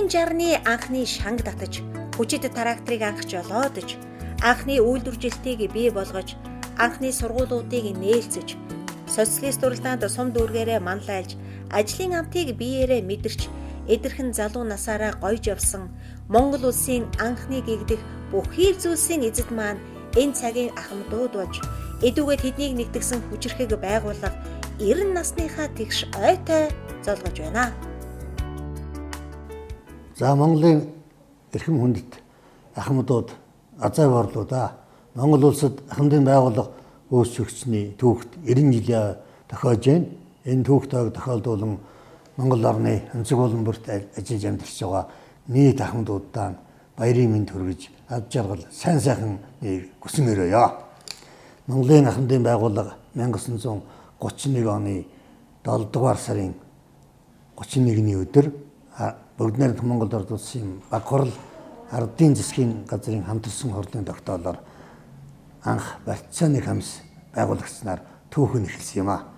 80-60-ны анхны шанг татаж, хүчит тракторыг анх жолоодож, анхны үйлдвэржилтийг бий болгож, анхны сургуулиудыг нээлцэж, социалист уралдаанд сум дүүргээрээ манлайлж, ажлын амтыг биеэрээ мэдэрч, эдэрхэн залуу насаараа гойж явсан Монгол улсын анхны гэгдэх бүхий л зүйлсийн эзэд маань энэ цагийн ахмадууд болж, эдүүгээ тэднийг нэгтгсэн хүчирхэг байгууллага 90 насныхаа тэгш ойтой золгож байна. За, Монголын эрхэм хүндэт ахмадууд, азай борлуудаа, Монгол улсад ахмадын байгууллага үүсгэгчний түүхт 90 жилийн тохиож байна. Энэ түүхт тохиолдуулан Монгол орны өнцөг булан бүрт ажиллаж амьдарч байгаа нийт ахмадуудаа баярын мэнд хүргэж, ад жаргал, сайн сайхан хүсэн өрөөе. Монголын ахмадын байгууллага 1931 оны 7 дугаар сарын 31-ний өдөр Бүгд найрамдах Монгол Ард Улсын баг хурал ардын засгийн газрын хамтарсан хурлын тогтоолоор анх Барьцааны хамс байгуулагчсанаар түүхэн эхэлсэн юм а.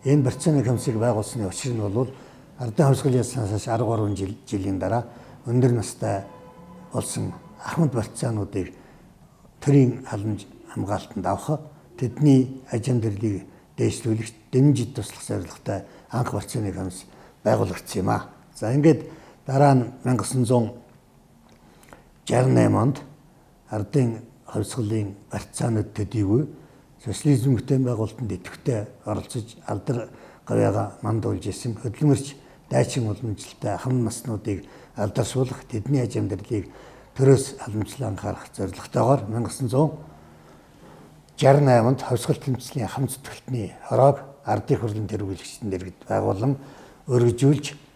Энэ Барьцааны хамсыг байгуулсны учир нь бол ардын хувьсгал ялснаас хойш 13 жилийн дараа өндөр настай болсон ахмад барьцаануудыг төрийн халамж хамгаалтанд авах, тэдний аж амьдралыг дээшлүүлэх, дэмжиж туслах зорилготой анх Барьцааны хамс байгуулагдсан юм а. За, ингээд дараа нь 1968 онд ардын хувьсгалын барьцаанууд төдийгүй социализм бүтээн байгуулалтанд идэвхтэй оролцож, алдар гавьяага мандуулж исэн хөдөлмөрч дайчин уламжлалтай ахмад наснуудыг алдаршуулах, тэдний аж амьдралыг төрөөс халамжлан анхаарах зорилготойгоор 1968 онд хувьсгал тэмцлийн ахмад зүтгэлтний хороог ардын хурлын тэргүүлэгчдэн дэргэд байгуулан өргөжүүлж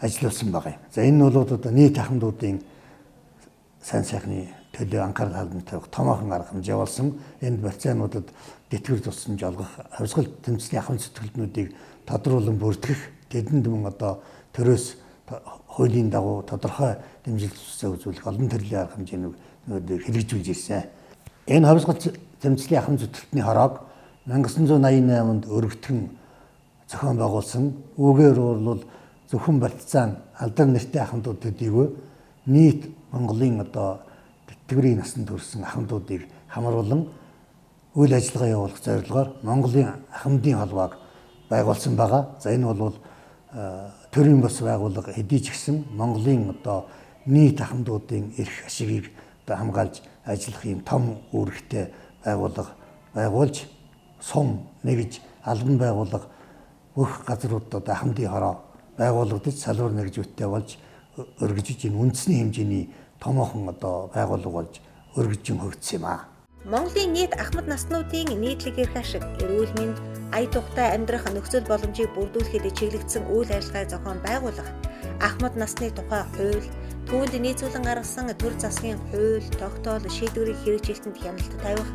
ажиллуулсан байгаа юм. За, энэ нь бол одоо нийт ахмадуудын сайн сайхны төлөө анхаарал халамж тавих томоохон арга хэмжээ болсон. Энд барьцаануудад тэтгэвэр тусламж олгох, хувьсгал тэмцлийн ахмад зүтгэлтнүүдийг тодруулан бүртгэх, тэдэнд мөн одоо төрөөс хуулийн дагуу тодорхой дэмжлэг тусалцаа үзүүлэх олон төрлийн арга хэмжээнүүдийг хэрэгжүүлж ирсэн. Энэ хувьсгал тэмцлийн ахмад зүтгэлтний хороог 1988 онд өргөтгөн зохион байгуулсан. Үүгээр бол зөвхөн барьцаан алдар нэртэй ахмадууд төдийгүй нийт Монголын одоо тэтгэврийн насанд хүрсэн ахмадуудыг хамруулан үйл ажиллагаа явуулах зорилгоор Монголын ахмадын холбоог байгуулсан байгаа. За, энэ бол төрийн бус байгууллага хэдий ч гэсэн Монголын одоо нийт ахмадуудын эрх ашигыг одоо хамгаалж ажиллах юм том үүрэгтэй байгууллага байгуулж, сум нэгж, албан байгууллага бүх газруудад одоо ахмадын хороо байгуулагдаж, салбар нэгжүүдтэй болж өргөжиж, энэ үндэсний хэмжээний томоохон одоо байгууллага болж өргөжин хөгжсөн юм аа. Монголын нийт ахмад наснуудын нийтлэг эрх ашиг, эрүүл мэнд, ая тухтай амьдрах нөхцөл боломжийг бүрдүүлэхэд чиглэгдсэн үйл ажиллагааг зохион байгуулах, ахмад насны тухай хууль, түүнд нийцүүлэн гаргасан төр засгийн хууль, тогтоол, шийдвэрийг хэрэгжилтэнд хяналт тавих,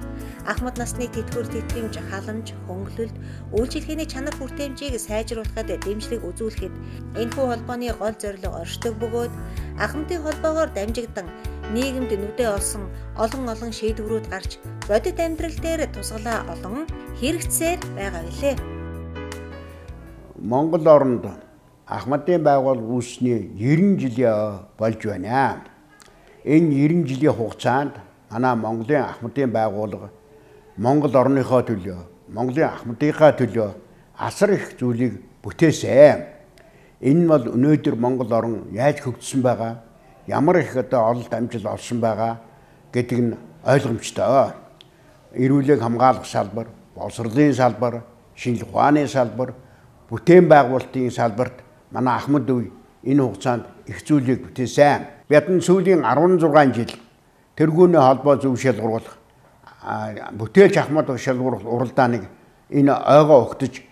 ахмад насны тэтгэвэр тэтгэмж, халамж, хөнгөлөлт, үйлчилгээний чанар хүртээмжийг сайжруулахад дэмжлэг үзүүлэхэд энэхүү холбооны гол зорилго оршдог бөгөөд ахмадын холбоогоор дамжигдан нийгэмд нүдэ олсон олон олон шийдвэрүүд гарч бодит амьдрал дээр тусгалаа олон хэрэгцээр байгаа билээ. Монгол оронд ахмадын байгууллага үүссэний 90 жилийн болж байна. Энэ 90 жилийн хугацаанд манай Монголын ахмадын байгууллага Монгол орныхоо төлөө, Монголын ахмадынхаа төлөө асар их зүйлийг бүтээсэн. Энэ нь бол өнөөдөр Монгол орн яаж хөгжсөн байгаа, ямар их одоо ололт амжилт олсон байгаа гэдэг нь ойлгомжтой. Эрүүлэг хамгаалах салбар, боловсролын салбар, шинжлэх ухааны салбар, бүтээн байгуулалтын салбарт манай ахмад үе энэ хугацаанд их зүйлийг бүтээсэн. Бид сүүлийн 16 жил тэргүүний холбоо зөв шалгаруулах, бүтээлч ахмад шалгаруулах уралдааныг энэ ойгоо өгтөж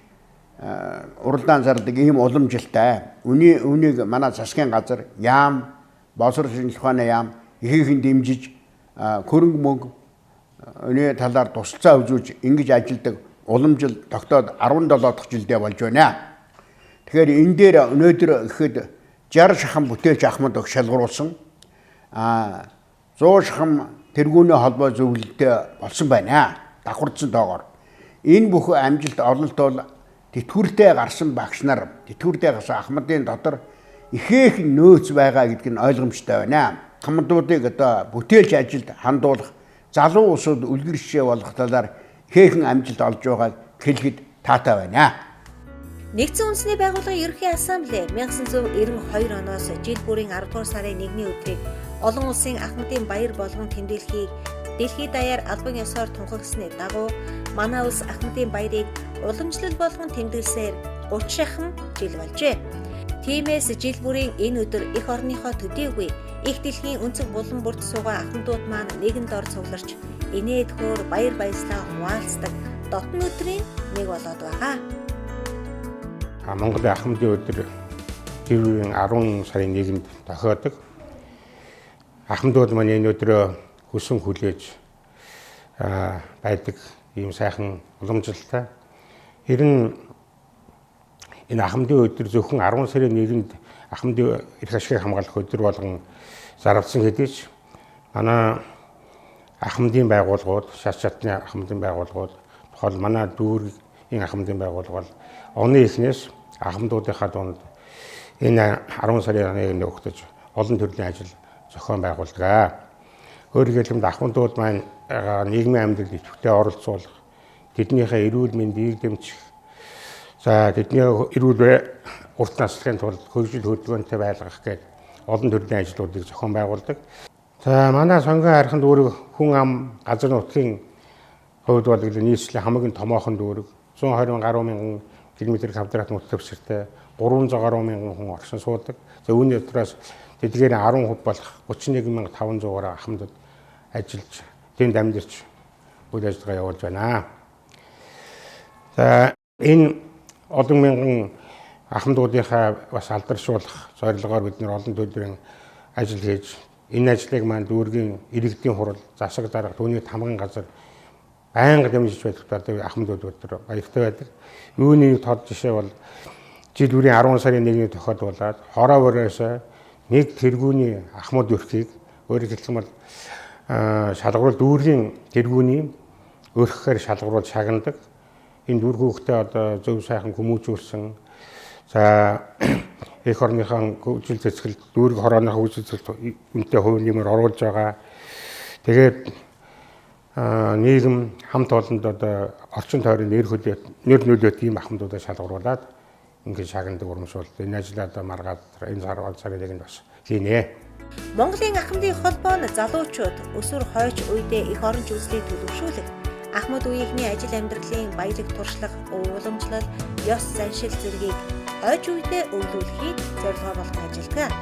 уралдаан зардаг ийм уламжилтай. Үнийг манай засгийн газар, яам, боловсрол шинжлэх ухааны яам ихээхэн дэмжиж, хөрөнгө мөнгө өний талаар тусалцаа үзүүлж ингэж ажилдаг уламжил тогтоод 17 дахь жилдээ болж байна. Тэгэхээр энэ дээр өнөөдөр гэхэд 60 шахам бүтээлч ахмад өгч шалгаруулсан. 100 шахам тэргүүний холбоо зөвлөлтөй болсон байна. Давхардсан тоогоор. Энэ бүх амжилт ололт бол тэтгэвртэй гарсан багш нар, тэтгэвртэй гарсан ахмадын дотор ихээхэн нөөц байгаа гэдг нь ойлгомжтой байна. Ахмадуудыг одоо бүтээлч ажилд хандуулах, залуу улсууд үлгэр жишээ болох талаар ихээхэн амжилт олж байгааг хэлэхэд таатай байна. Нэгдсэн Үндэсний Байгууллагын Ерөнхий Ассамблей 1992 оноос жил бүрийн 10 дугаар сарын 1-ний өдрийг олон улсын ахмадын баяр болгон тэмдэглэхийг дэлхийд даяар албан ёсоор тунхагласны дагуу манай улс ахмадын баярыг уламжлал болгон тэмдэглэсээр 30 шахам жил болжээ. Тиймээс жил бүрийн энэ өдөр эх орныхоо төдийгүй их дэлхийн өнцөг булан бүрд суугаа ахмадууд маань нэгэнд ор цугларч инээд хөөр баяр баясгалан хуваалцдаг дотн өдрийн нэг болоод байгаа. Монголын ахмадын өдөр жил бүрийн 10 сарын 1-нд тохиодог. Ахмадууд маань энэ өдрөө хүсэн хүлээж байдаг ийм сайхан уламжлалтай. Ер нь энэ ахмадын өдөр зөвхөн 10 сарын 1-нд ахмадын эрх ашигыг хамгаалах өдөр болгон зарвалсан хэдий ч манай ахмадын байгууллагууд, шат шатны ахмадын байгууллагууд, тухайн манай дүүргийн ахмадын байгууллага бол оны эхнээс ахмадуудынхаа дунд энэ 10 сарын 1-нд өгдөж олон төрлийн ажил зохион байгуулдаг. Өөрөөр хэлбэл ахмадууд маань нийгмийн амьдралд идэвхтэй оролцуулах, тэднийхээ эрүүл мэндийг дэмжих, за тэдний эрүүл урт наслахын тулд хөгжил хөдөлгөөнтэй байлгах гээд олон төрлийн ажлуудыг зохион байгуулдаг. За манай Сонгон хайрхан дүүрэг хүн ам газар нутгийн хувьд бол нийслэлийн хамгийн томоохон дүүрэг 120 гаруй мянган километр квадрат нутаг дэвсгэртэй 300 гаруй мянган хүн оршин суудаг. За үүний дотроос тэдгээр 10% болох 31500 гаруй ахмадууд ажиллаж, тэнд амьдарч үйл ажиллагаа явуулж байна. За энэ олон мянган ахмадуудынхаа бас алдаршуулах зорилгоор бид нэр олон төрлийн ажил хийж, энэ ажлыг маань дүүргийн иргэдийн хурал, засаг дарга, түүний тамган газар байнга дэмжиж байдаг ахмадууд өдөр баяртай байдаг. Юуны нэг тод жишээ бол жил бүрийн 10 сарын 1-ний тохиолдуулаад хороо бороос нэг тэргүүний ахмад өрхийг, өөрөөр хэлэх юм бол шалгаруул дүүргийн тэргүүний өрхөөр шалгаруул шагнадаг. Энэ дүүрг хүүхдээ одоо зөв сайхан хүмүүжүүлсэн. За эх орныхоо хөгжил цэцгэлд, дүүрэг хорооныхоо хөгжил цэцгэлд үнэтэй хувь нэмэр оруулж байгаа. Тэгээд нийгэм хамт олонд одоо орчин тойрон нэр нөлөөт ийм ахмадуудаа шалгаруулад ингээд шагнадаг урамшуулт. Энэ ажлаа одоо маргаад энэ сарын 1-нд бас хийнэ. Монголын ахмадын холбоо нь залуучууд өсвөр хойч үедээ эх оронч үзлийг төлөвшүүлэх, ахмад үеийнхний ажил амьдралын баялаг туршлага, уламжлал, ёс заншил зэргийг хойч үедээ өвлүүлэхийг зорилгоо болгон ажилладаг.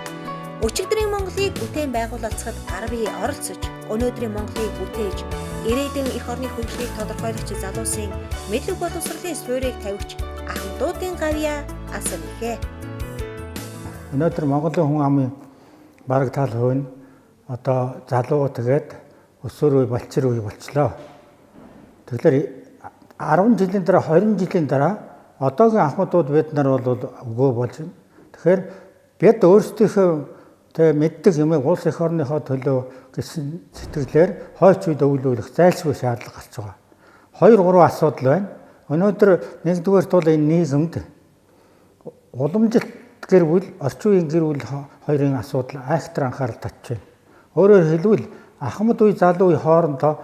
Өчигдрийн Монголыг бүтээн байгуулалцахад гар бие оролцож, өнөөдрийн Монголыг бүтээж, ирээдүйн эх орны хөгжлийг тодорхойлогч залуусын мэдлэг боловсролын суурийг тавигч ахмадуудын гавьяа асар ихэ. Өнөөдөр Монголын хүн амын бараг тал хувь нь одоо залуу тэгээд өсвөр үе, балчир үе болчлоо. Тэгэхээр 10 жилийн дараа, 20 жилийн дараа одоогийн ахмадууд бид нар бол өгөө болж байна. Тэгэхээр бид өөрсдийнхөө тэг мэддэг юмыг улс эх орныхоо төлөө гэсэн сэтгэлээр хойч үед өвлүүлэх зайлшгүй шаардлага гарч байгаа. 2 3 асуудал байна. Өнөөдөр нэгдүгээрт бол энэ нийгэмд уламжлалт гэр бүл, орчин үеийн гэр бүл хоёрын асуудал айхтар анхаарал татж байна. Өөрөөр хэлбэл ахмад үе, залуу үе хоорондоо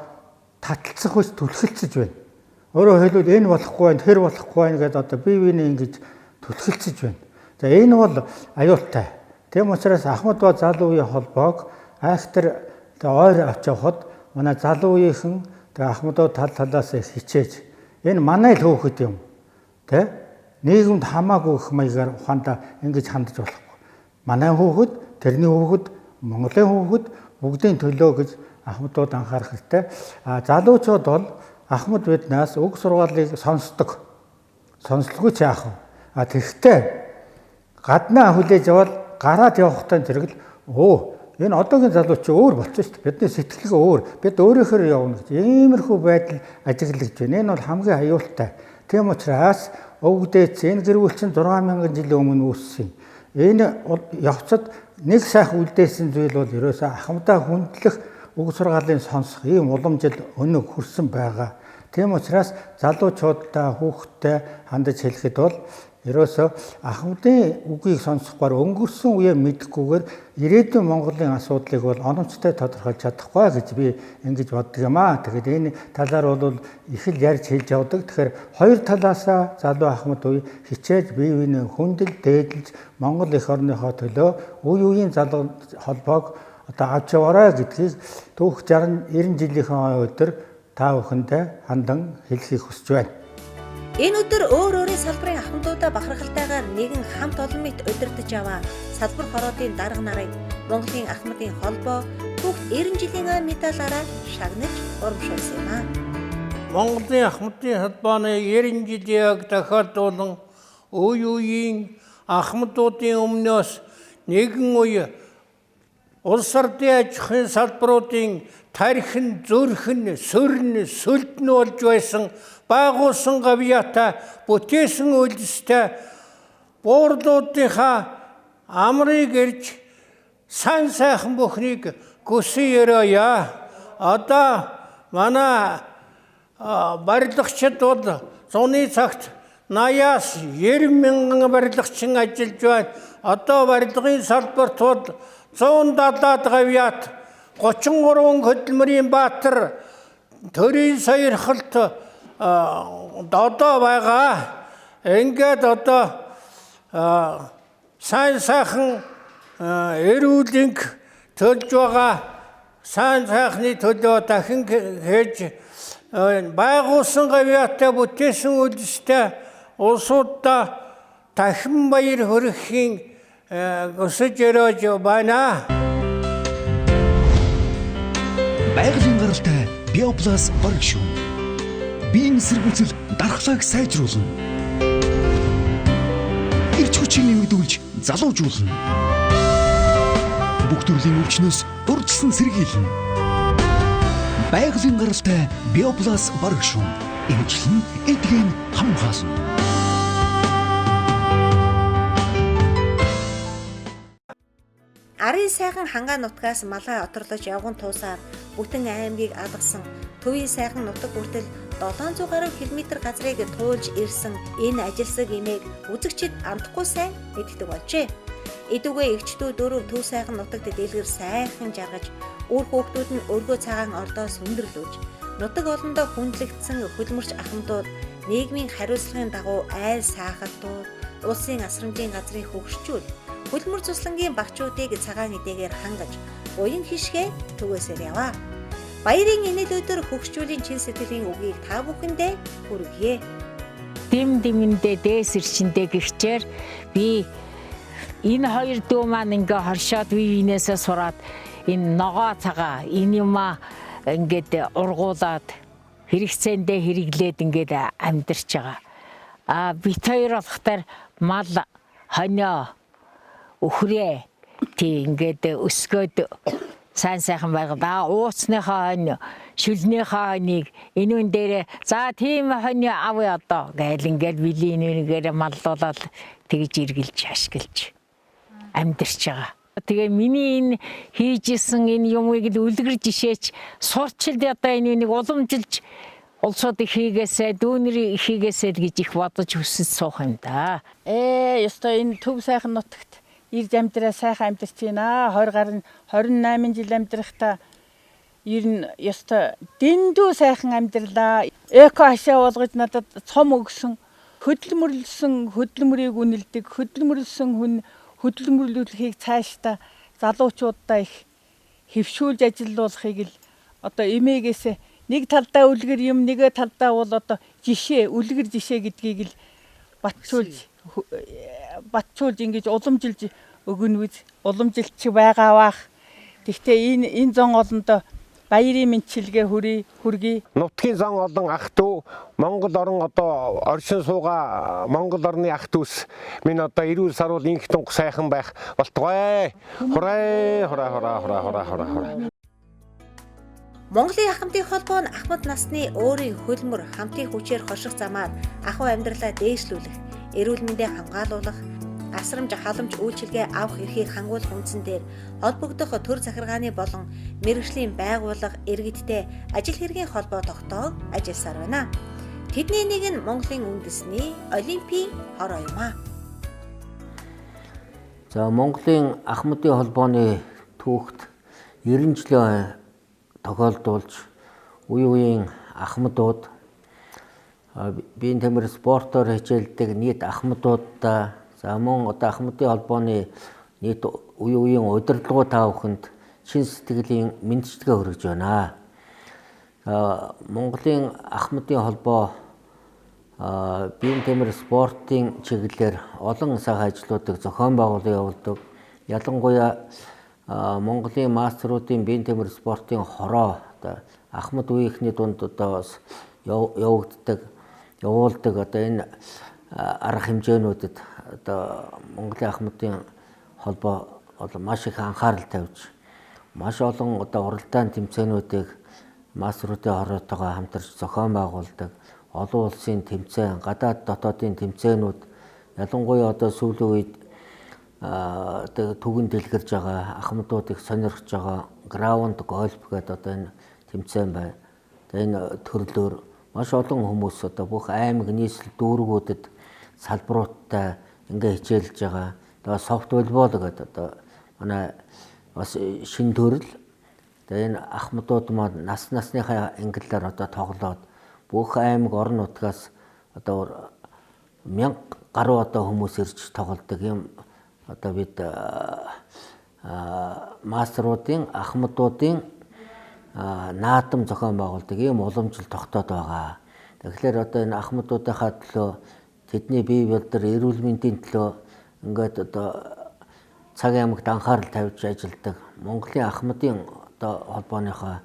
таталцах биш түлхэлцэж байна. Өөрөөр хэлбэл энэ болохгүй байна, тэр болохгүй байна гэдээ одоо бие биенээ ингэж түлхэлцэж байна. За энэ бол аюултай. Тийм учраас ахмад ба залуу үеийн холбоог айхтар ойр авч явахад манай залуу үеийнхэн тэгээ ахмадууд тал талаас хичээж энэ манай л хөөхөд юм. Тэ? Нийгэмд хамаагүй их маягаар ухаандаа ингэж хандаж болохгүй. Манай хөөхөд, тэрний хөөхөд, Монголын хөөхөд бүгдийн төлөө гэж ахмадууд анхаарах хэрэгтэй. А залуучууд бол ахмад биднээс үг сургаалыг сонсдог. Сонслгүй ч яах вэ? А тэгэхдээ гаднаа хүлээж аваад гараад явахтай зэрэг л энэ одоогийн залууч өөр болчихсон шүү дээ. Бидний сэтгэлгээ өөр. Бид өөрийнхөө явна гэж иймэрхүү байдал ажиглагдж байна. Энэ бол хамгийн аюултай. Тийм учраас өвгдээц энэ гэр бүл чинь 6000 жилийн өмнө үүссэн. Энэ явцад нэг сайхан үлдээсэн зүйл бол ерөөсөө ахмадаа хүндлэх, үг сургаалын сонсох ийм уламжил өнөг хөрсөн байгаа. Тийм учраас залуучуудаа хүүхдтэй хандаж хэлэхэд бол Ерөөсөө ахмадын үгийг сонсохгүй өнгөрсөн үеэ мэдэхгүйгээр ирээдүйн Монголын асуудлыг бол оновчтой тодорхойлж чадахгүй гэж би ингэж боддог юм аа. Тэгэхээр энэ талаар бол их л ярьж хэлж явдаг. Тэгэхээр хоёр талаасаа залуу ахмад үе хичээж бие биенээ хүндэл дээдэлж Монгол эх орныхоо төлөө үе үеийн залуу холбоог одоо авч яваарай гэдгийг түүх 60 90 жилийнхээ өдөр та бүхэндээ хандан хэлхийг хүсэж байна. Энэ өдөр өөр өөрийн салбарын ахмадуудаа бахархалтайгаар нэгэн хамт олон мэт удирдах аваа салбар хороодын дарга нарыг Монголын ахмадын холбоо түүхт 90 жилийн ай медалаараа шагнаж урамшуулсан юм аа. Монголын ахмадын холбооны 90 жилийн тохиолдуулан үе үеийн ахмадуудын өмнөөс нэгэн үе улс ардын аж ахуйн салбаруудын тархин, зүрхэн, сүрэн, сүлд нь болж байсан байгуулсан гавьяатай бүтээсэн үйлстэй буурлуудынхаа амрыг ирж сайн сайхан бүхнийг гүсэн өрөөе. Одоо манай барилгачид бол зуны цагт 80-аас 90 мянган барилгачин ажиллаж байна. Одоо барилгын салбарт бол 170-аад гавьяат 33 хөдөлмөрийн баатар төрийн сойрхолт додоо байгаа. Ингээд одоо сайн сайхан эрүүлэнг төлж байгаа сайн сайхны төлөө дахин хийж байгуулсан гавьяатай бүтээсэн үйлстэй улсуудаа дахин баяр хүргэхийн өсөж өрөөж байна. Байгалийн гаралтай Биоплас бараг шүү. Биеийн сэргүүцэл дархлааг сайжруулна. Эрч хүчийг нэмэгдүүлж залуужуулна. Бүх төрлийн өвчнөөс дурдсан сэргийлнэ. Байгалийн гаралтай Биоплас бараг шүү. Эмчлэн, эдгэн, хамгаална. Арын сайхан хангаа нутгаас малгай оторлож явган туусаар бүтэн аймгийг алгасан төвийн сайхан нутаг хүртэл 700 гаруй километр газрыг туулж ирсэн энэ ажилсаг эмээг үзэгчид амтахгүй сайн мэддэг болжээ. Эдүгээ эгчдүү дөрөв төв сайхан нутагт дэлгэр сайхан жаргаж үр хүүхдүүд нь өргөө цагаан ордоо сүндэрлүүлж нутаг олондоо хүндлэгдсэн хөлмөрч ахмадууд нийгмийн хариуцлагын дагуу айл саахалтууд улсын асрамжийн газрын хөгшчүүл хөлмөр цуслангийн багчуудыг цагаан эдээгээр хангаж уян хишгээ төгөөсөр яваа. Баярын энэл өдөр хөгшчүүлийн чин сэтгэлийн үгийг та бүхэндээ хүргье. Дэм дэмэндээ дээс ирчэндээ гихчээр би энэ хоёр дүү маань ингээ хоршоод бие биенээсээ сураад энэ ногоо цагаа энэ юмаа ингээд ургуулад хэрэгцээндээ хэрэглээд ингээд амьдарч байгаа. А бит хоёр болохоор мал хонио өхрөө тий ингээд өсгөөд сайн сайхан байгаад ууцныхаа хонь шүлнийхээ хоныг энүүн дээрээ за тийм хонь авъя одоо гээл ингээд билийн нэгээр маллуулаад тэгж эргэлж ашиглаж амьдарч байгаа. Тэгээ миний энэ хийж исэн энэ юмыг л үлгэр жишээч сурчилд одоо энэ нэг уламжилж улсуудыг хийгээсээ дүүнэрийг хийгээсээ л гэж их бодож хүсэж суух юм да. Ёстой энэ төв сайхан нутагт ирж амьдраа сайхан амьдарч байна. 20 гаруй 28 жил амьдрахдаа ер нь ёстой дэндүү сайхан амьдралаа. Эко хашаа болгож надад цом өгсөн. Хөдөлмөрлөсөн хөдөлмөрийг үнэлдэг, хөдөлмөрлөсөн хүн хөдөлмөрлөлхийг цаашдаа залуучуудаа их хэвшүүлж ажилуулахыг л одоо эмээгээсээ нэг талдаа үлгэр юм, нэгэ талдаа бол одоо жишээ, үлгэр жишээ гэдгийг л батчуулж ингэж уламжилж өгнө үз, уламжилч байгаа бах. Гэхдээ энэ зон олондоо баярын мэндчилгээ хүргэе. Нутгийн зон олон ах дүү Монгол орон одоо оршин суугаа Монгол орны ах дүүс минь одоо эрүүл саруул инх тунх сайхан байх болтугай. Хурай хурай хурай хурай хурай хурай хурай. Монголын ахмадын холбоо нь ахмад насны өөрийн хөлмөр хамтын хүчээр хоших замаар ахуй амьдралаа дээшлүүлэх, эрүүл мэндээ хамгаалуулах, асрамж халамж үйлчилгээ авах эрхийг хангуулах үндсэн дээр холбогдох төр захиргааны болон мэргэжлийн байгууллага иргэдтэй ажил хэргийн холбоо тогтоон ажилласаар байна. Тэдний нэг нь Монголын үндэсний олимпийн хороо юм аа. За, Монголын Ахмадын холбооны түүхт 90 жилийн тохиолдуулж үе үеийн ахмадууд, биеийн тамир спортоор хичээлдэг нийт ахмадуудаа, за мөн одоо Ахмадын холбооны нийт үе үеийн удирдлагуу та бүхэнд чин сэтгэлийн мэндчилгээ хүргэж байна. Монголын Ахмадын холбоо биеийн тамир спортын чиглэлээр олон сайхан ажлуудыг зохион байгуулан явуулдаг. Ялангуяа Монголын мастеруудын биеийн тамир спортын хороо одоо ахмад үеийнхний дунд одоо бас явагддаг, явуулдаг одоо энэ арга хэмжээнүүдэд одоо Монголын Ахмадын холбоо бол маш их анхаарал тавьж, маш олон одоо уралдаан тэмцээнүүдийг мастеруудын хороотойгоо хамтарч зохион байгуулдаг. Олон улсын тэмцээн, гадаад дотоодын тэмцээнүүд, ялангуяа одоо сүүлийн үед одоо түгэн дэлгэрж байгаа, ахмадууд их сонирхож байгаа граунд гольф гэдэг одоо энэ тэмцээн байна. Одоо энэ төрлөөр маш олон хүмүүс одоо бүх аймаг, нийслэл, дүүргүүдэд салбаруудтай ингээ хичээлж байгаа. Одоо софт волейбол гэдэг одоо манай бас шин төрөл. Одоо энэ ахмадууд маань нас насныхаа ангиллаар одоо тоглоод бүх аймаг, орон нутгаас одоо 1000 гаруй одоо хүмүүс ирж тоглодог юм. Одоо бид мастеруудын, ахмадуудын наадам зохион байгуулдаг ийм уламжлал тогтоод байгаа. Тэгэхээр одоо энэ ахмадуудынхаа төлөө, тэдний бие бэлдэр, эрүүл мэндийн төлөө ингээд одоо цаг аймагт анхаарал тавьж ажилладаг Монголын Ахмадын одоо холбооныхоо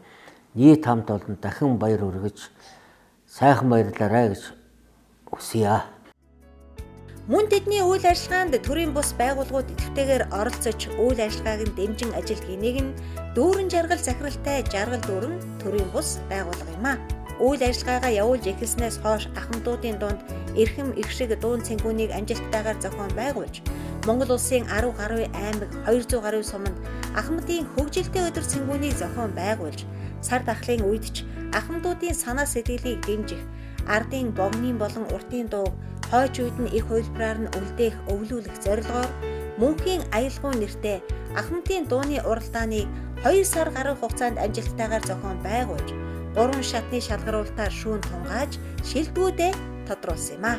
нийт хамт олон дахин баяр хүргэж, сайхан баярлаарай гэж хүсье. Мөн тэдний үйл ажиллагаанд төрийн бус байгууллагууд идэвхтэйгээр оролцож, үйл ажиллагааг нь дэмжин ажилладаг нэг нь Дүүрэн Жаргал захиралтай Жаргал Дүүрэн төрийн бус байгууллага юм аа. Үйл ажиллагаагаа явуулж эхэлснээс хойш ахмадуудын дунд эрхэм их шиг дуун цэнгүүнийг амжилттайгаар зохион байгуулж, Монгол улсын 10 гаруй аймаг, 200 гаруй суманд ахмадын хөгжилтэй өдөр цэнгүүнийг зохион байгуулж, сар дахлын үед ч ахмадуудын санаа сэтгэлийг дэмжих, ардын богнын болон уртын дууг хойч үед нь их хувилбараар нь үлдээх, өвлүүлэх зорилгоор мөнхийн аялгау нэртэй ахмадын дууны уралдааныг 2 сар гаруй хугацаанд амжилттайгаар зохион байгуулж, 3 шатны шалгаруултаар шүүн тунгааж, шилдэгүүдээ тодруулсан юм аа.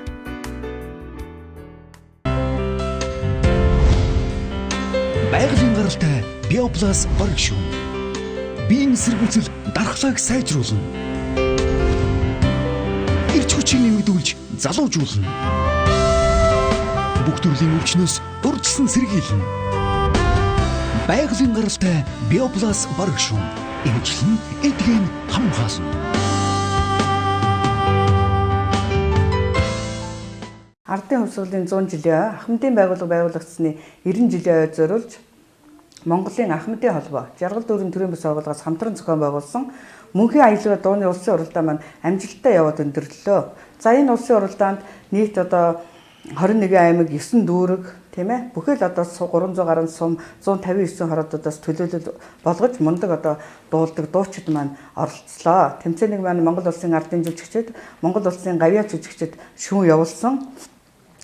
Байгалийн гаралтай Биоплас бараг шүүн. Биеийн сэргүүцэл дархлааг сайжруулна. Эрч хүчийг нэмэгдүүлж залуужуулна. Бүх төрлийн өвчнөөс дурдсан сэргийлнэ. Байгалийн гаралтай Биоплас бараг шүүн. Эмчлэн, эдгэн, хамгаална. Ардын хувьсгалын 100 жилийн Ахмадын байгууллага байгуулагдсаны 90 жилийн ойд зориулж Монголын Ахмадын холбоо Жаргал Дүүрэн төрийн бус байгууллагаас хамтран зохион байгуулсан мөнхийн аялал дууны улсын уралдаан маань амжилттай яваад өндөрлөлөө. За, энэ улсын уралдаанд нийт одоо 21 аймаг, 9 дүүрэг, тийм ээ, бүхэл одоо 300 гаруй сум, 159 хороодуудаас төлөөлөл болгож мундаг одоо дуулдаг дуучид маань оролцлоо. Тэмцээнийг маань Монгол улсын ардын жүжигчид, Монгол улсын гавьяа жүжигчид шүүн явуулсан.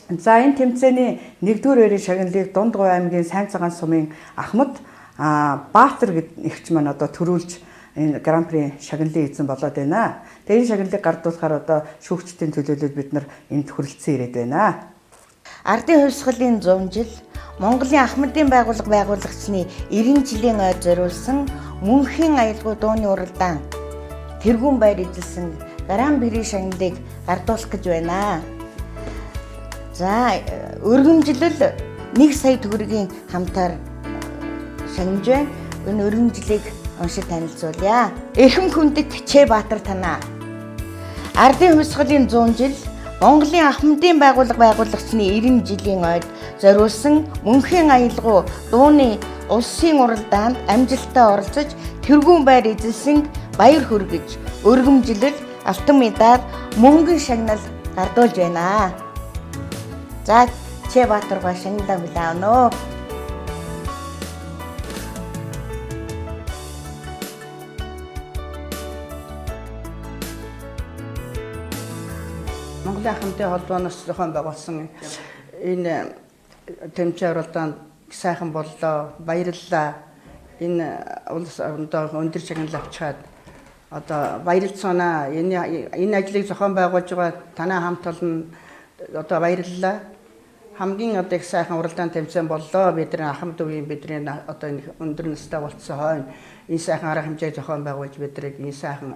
За, энэ тэмцээний 1-р хоёрын шагналыг Дундгов аймгийн Сайн цагаан сумын Ахмад Баатар гэдэг эгч маань одоо төрүүлж энэ гран-при шагналын эзэн болоод байна. Тэгээ энэ шагналыг гардуулахаар одоо шүүгчдийн төлөөлөл бид нар энд хүрэлцэн ирээд байна. Ардын хувьсгалын 100 жил, Монголын Ахмадын байгууллага байгуулагдсаны 90 жилийн ойд зориулсан мөнхийн аялгау дууны уралдаан тэргүүн байр эзэлсэн гран-при шагналыг гардуулах гэж байна. За, өргөмжлөл 1 сая төгрөгийн хамтаар шагнаж байна. Энэ өргөмжлийг уншиж танилцуулъя. Эрхэм хүндэт Чэ Баатар танаа. Ардын хувьсгалын 100 жил, Монголын Ахмадын байгууллага байгуулагдсаны 90 жилийн ойд зориулсан мөнхийн аялгау дууны улсын уралдаанд амжилттай оролцож тэргүүн байр эзэлсэн баяр хүргэж, өргөмжлөл, алтан медаль, мөнгөн шагнал гардуулж байна. За, Чэ Баатар ба шагналаа хүлээн авна уу? Монголын ахмадын холбооноос зохион байгуулсан энэ тэмцээн уралдаанд сайхан боллоо. Баярлалаа. Энэ улс орондоо өндөр шагнал авчаад одоо баярлцгаана. Энэ ажлыг зохион байгуулж байгаа танай хамт олон одоо баярлалаа. Хамгийн одоо их сайхан уралдаан тэмцээн боллоо. Бидний ахмад үеийн бидний одоо энэ өндөр настай болцсон хойно энэ сайхан арга хэмжээг зохион байгуулж бидрийг энэ сайхан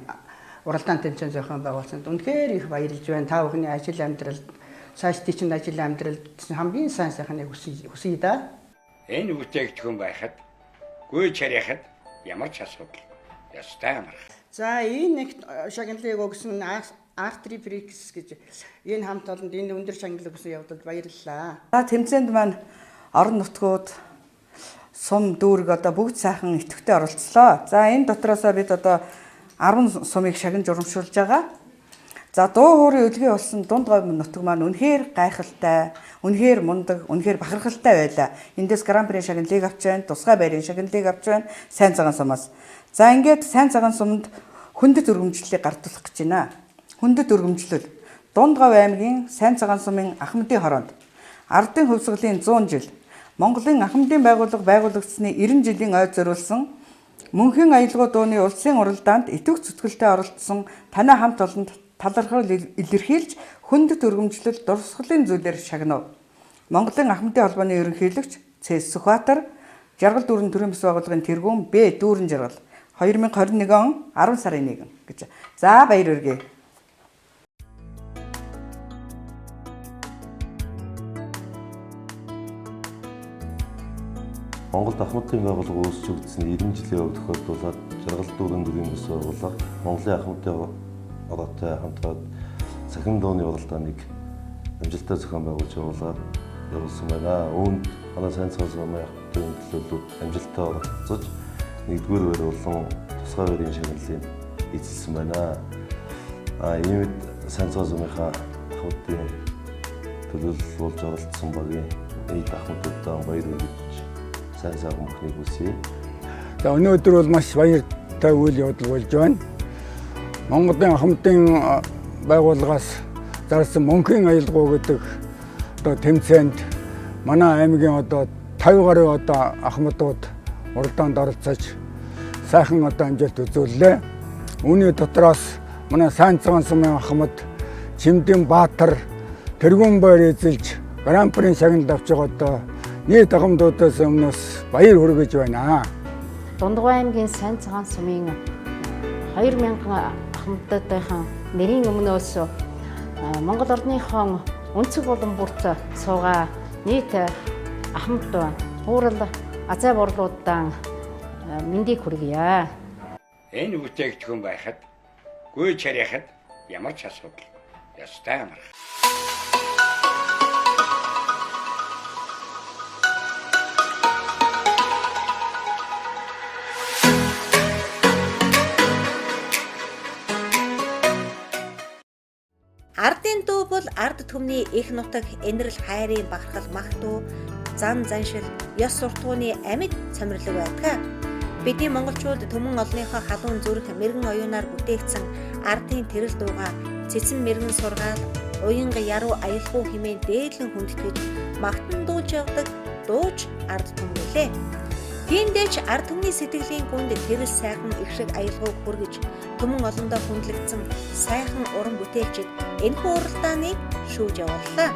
уралдаан тэмцээн зохион байгуулсанд үнэхээр их баярлж байна. Та бүхний ажил амьдралд цааш чинь ажил амьдралд хамгийн сайн сайхныг хүсье да. Энэ бүтээгдэхүүн байхад гүйж харихад ямар ч асуудал ёстой амархан. За энэ нэг шагналыг өгсөн Артри Брикс гэж энэ хамт олонд энэ өндөр шагнал өгсөн явдалд баярлалаа. За тэмцээнд маань орон нутгууд сум дүүрэг одоо бүгд сайхан идэвхтэй оролцлоо. За энэ дотроосоо бид одоо 10 сумыг шагнаж урамшуулж байгаа. За дуу хуурын өлгий болсон дунд говь нутаг маань үнэхээр гайхалтай, үнэхээр мундаг, үнэхээр бахархалтай байлаа. Эндээс гран-при шагналыг авч байна, тусгай байрын шагналыг авч байна. Сайн цагаан сумаас. За ингээд сайн цагаан сумд хүндэт өргөмжлөлийг гардуулах гэж байна. Хүндэт өргөмжлөл. Дунд говь аймгийн сайн цагаан сумын Ахмадын хороонд Ардын хувьсгалын 100 жил Монголын Ахмадын байгууллага байгуулагдсаны 90 жилийн ой зориулсан Мөнхийн аялгау дууны улсын уралдаанд идэвх зүтгэлтэй оролцсон танай хамт олонд талархал илэрхийлж хүндэт өргөмжлөл дурсгалын зүйлээр шагнав. Монголын Ахмадын холбооны ерөнхийлөгч Цэс Сүхбаатар, Жаргал дүүрэн төрийн бас байгууллагын тэргүүн Б дүүрэн жаргал 2021 он 10 сарын 1 гэж. За баяр хүргэе. Монголд Ахмадын байгууллага үүсч өгдсөн 90 жилийн өв тохиолдуулаад Жаргал дүүрэн төрийн бас байгууллага Монголын Ахмадын ороотой хамтраад цахим дууны уралдааныг амжилттай зохион байгуулж явуулсан байна. Үүнд манай сайн цагаан сумын Ахмадын төлөөллүүд амжилттай оролцож нэгдүгээр байр болон тусгай байрын шагналыг эзэлсэн байна. Иймд сайн цагаан сумынхаа Ахмадын төлөөлөл болж оролцсон багийн нийт ахмадуудаа баяр хүргэж сайн сайхан бүхнийг хүсье. За өнөөдөр бол маш баяртай үйл явдал болж байна. Монголын Ахмадын байгууллагаас зарсан Мөнхийн аялгау гэдэг одоо тэмцээнд манай аймгийн одоо 50 гаруй одоо ахмадууд уралдаанд оролцож сайхан одоо амжилт үзүүллээ. Үүний дотроос манай сайн цагаан сумын ахмад Чимдэн Баатар тэргүүн байр эзэлж гран-прийн шагнал авч байгаа одоо нийт ахмадуудаас өмнөөс баяр хүргэж байна. Дундгой аймгийн сайн цагаан сумын 2000 ахмадуудынхан нэрийн өмнөөс Монгол орныхон өнцөг болон бүрт суугаа нийт ахмад хуурал азай борлуудаа мэндийг хүргье. Энэ бүтээгдэхүүн байхад гүйж харихад ямар ч асуудал ёстой амархан. Ардын дуу бол ард түмний их нутаг энэрл хайрын бахархал мах дуу, зан заншил, ёс суртахууны амьд цомирлог байдаг. Бидний монголчууд түмэн олныхоо халуун зүрх мэрэгэн оюунаар бүтээгдсэн ардын тэрэл дууга цэцэн мэрэгэн сургаал, уянга яруу аялгау хэмээн дээдлэн хүндэтгэж магтан дуулж явдаг дууч ард түмэн лээ. Тиймдээ ч ард түмний сэтгэлийн гүнд тэрэл сайхан их шиг аялгауг хүргэж түмэн олондоо хүндлэгдсэн сайхан уран бүтээлчид энэхүү уралдааныг шүүж явууллаа.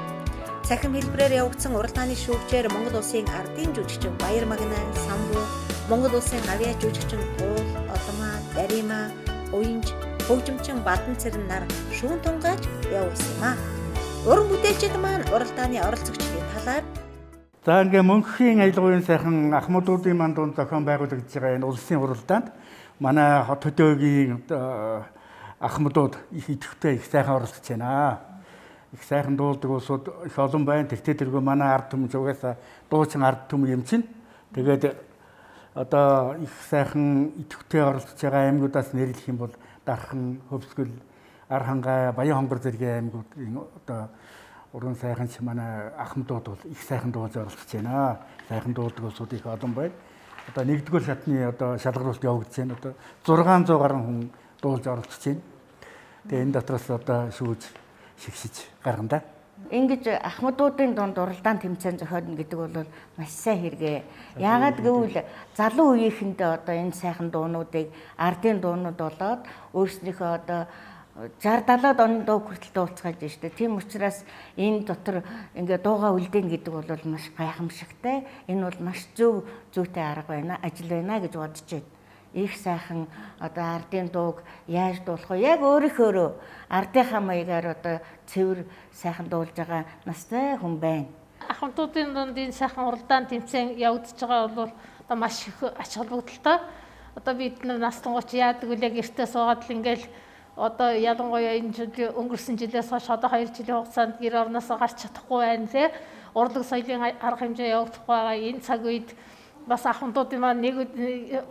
Цахим хэлбэрээр явагдсан уралдааны шүүгчээр Монгол улсын ардын жүжигчин Баяр Магнай, Самбуу, Монгол улсын гавьяа жүжигчин Туул, Одмаа, Дарима, Уянж, хөгжимчин Бадан Цэрэн нар шүүн тунгааж явуулсан юм а. Уран бүтээлчид маань уралдааны оролцогчдын талаар За ингээ мөнхийн аялгауын сайхан ахмадуудын маань дунд зохион байгуулагдж байгаа энэ улсын уралдаанд манай хот хөдөөгийн ахмадууд их идэвхтэй их сайхан оролцож байна. Их сайхан дуулдаг улсууд их олон байна. Тэгтээ тэргүй манай ард түмэн угаасаа дуучин ард түмэн юм чинь. Тэгээд одоо их сайхан идэвхтэй оролцож байгаа аймагудаас нэрлэх юм бол Дархан, Хөвсгөл, Архангай, Баян хонгор зэргийн аймагуд одоо уран сайхан ч манай ахмадууд бол их сайхан дуулж оролцож байна. Сайхан дуулдаг улсууд их олон байна. Одоо нэгдүгээр шатны одоо шалгаруулалт явагдаж байна. Одоо 600 гаруй хүн дуулж оролцож байна. Тэгээ энэ дотроос одоо шүүж шигшиж гаргана да. Ингэж ахмадуудын дунд уралдаан тэмцээн зохиодно гэдэг бол маш сайн хэрэгээ. Яагаад гэвэл залуу үеийнхэндээ одоо энэ сайхан дуунуудыг ардын дуунууд болоод өөрснийхөө одоо 60 70-аад оны дуу хүртэл дуулцгааж штэ. Тийм учраас энэ дотор ингээ дуугаа үлдээн гэдэг бол маш гайхамшигтай. Энэ бол маш зөв зүйтэй арга байна, ажил байна гэж бодож байна. Их сайхан одоо ардын дууг яаж дуулах вэ? Яг өөрийнхөөрөө ардынхаа маягаар одоо цэвэр сайхан дуулж байгаа настай хүн байна. Ахмадуудын дунд энэ сайхан уралдаан тэмцээн явагдаж байгаа бол одоо маш их ач холбогдолтой. Одоо бид нар наслангууч яадаг вэ? Гэртээ суугаад л ингээл одоо ялангуяа энэ жил өнгөрсөн жилээс хойш одоо 2 жилийн хугацаанд гэр орноосоо гарч чадахгүй байна тий. Урлаг соёлын арга хэмжээ явагдахгүй байгаа энэ цаг үед бас ахмадуудын маань нэг